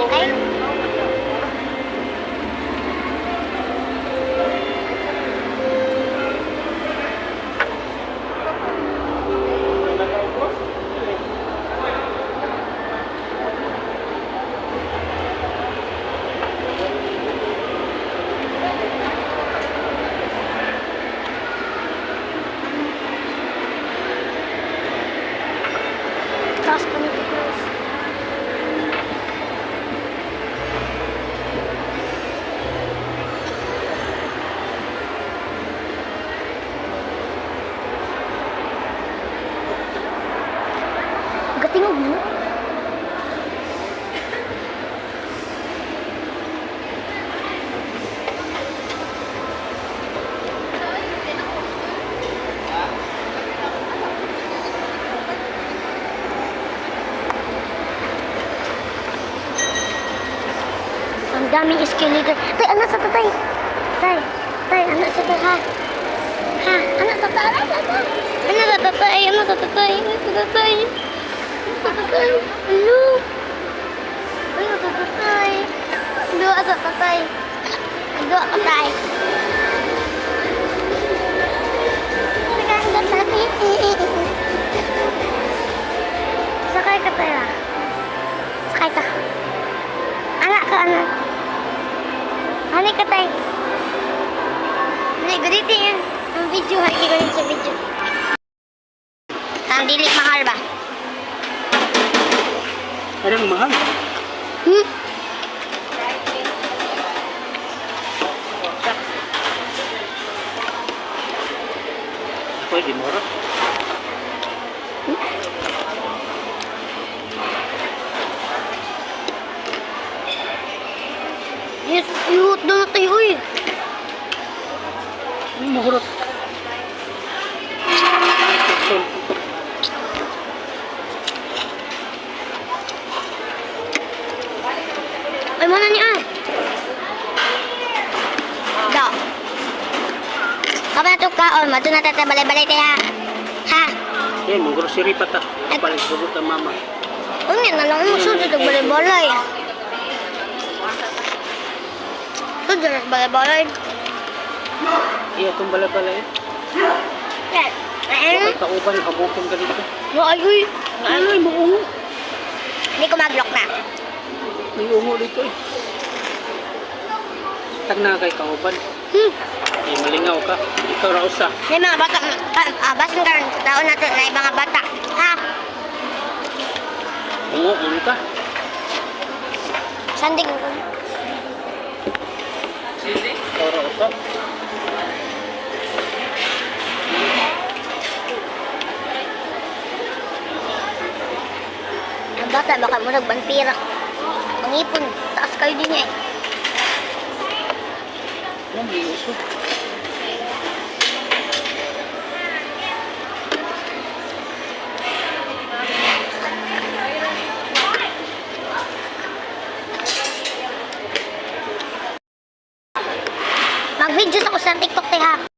Ay. Taas pa nito, guys. Gatingog mo. Ang daming escalator. Tay, anak sa tatay. Tay, tay, anak sa tatay, ha? Ha, anak sa tatay, anak sa tatay. Anak sa tatay, anak sa tatay, anak sa tatay. Anak sa tatay. Alo. Anak sa tatay. Alo, sa tatay. Alo, tatay. Sakay ka, tatay. Sakay ka tayo. Ah. Sakay ka. Anak ka, anak. Ano ka tay? Hindi, ganito yan. Ang video, ha? Hindi ganito sa video. Ang dili mahal ba? Anong mahal? Hmm? Pwede mo ra. Yes, ihot na tayo eh. Ano mahurot? Ay, mana ni ah. Do. Kapan na ito kaon, mato na tata balay-balay tayo ha. Ha? Eh, mong grocery pa ta. Palit dugot ang mama. Unya na lang mo sudod og balay-balay. Sudod og balay-balay. Iya itong balay-balay. Eh, eh, Kay kauban, habukon ka dito. mo ayoy. Ay, maungo. Hindi ko mag-lock na. May ungo dito eh. Tag na kay kauban. Eh, malingaw ka. Ikaw ra usa. May mga bata, basin karon sa taon nato na ibang mga bata. Ha? Ungo, ungo ka. Sandig ko. Ikaw ra usa. Ang bata baka murag banpira. Ang ipon, taas kayo din niya eh. Yan, may uso. Mag-videos ako sa TikTok te ha.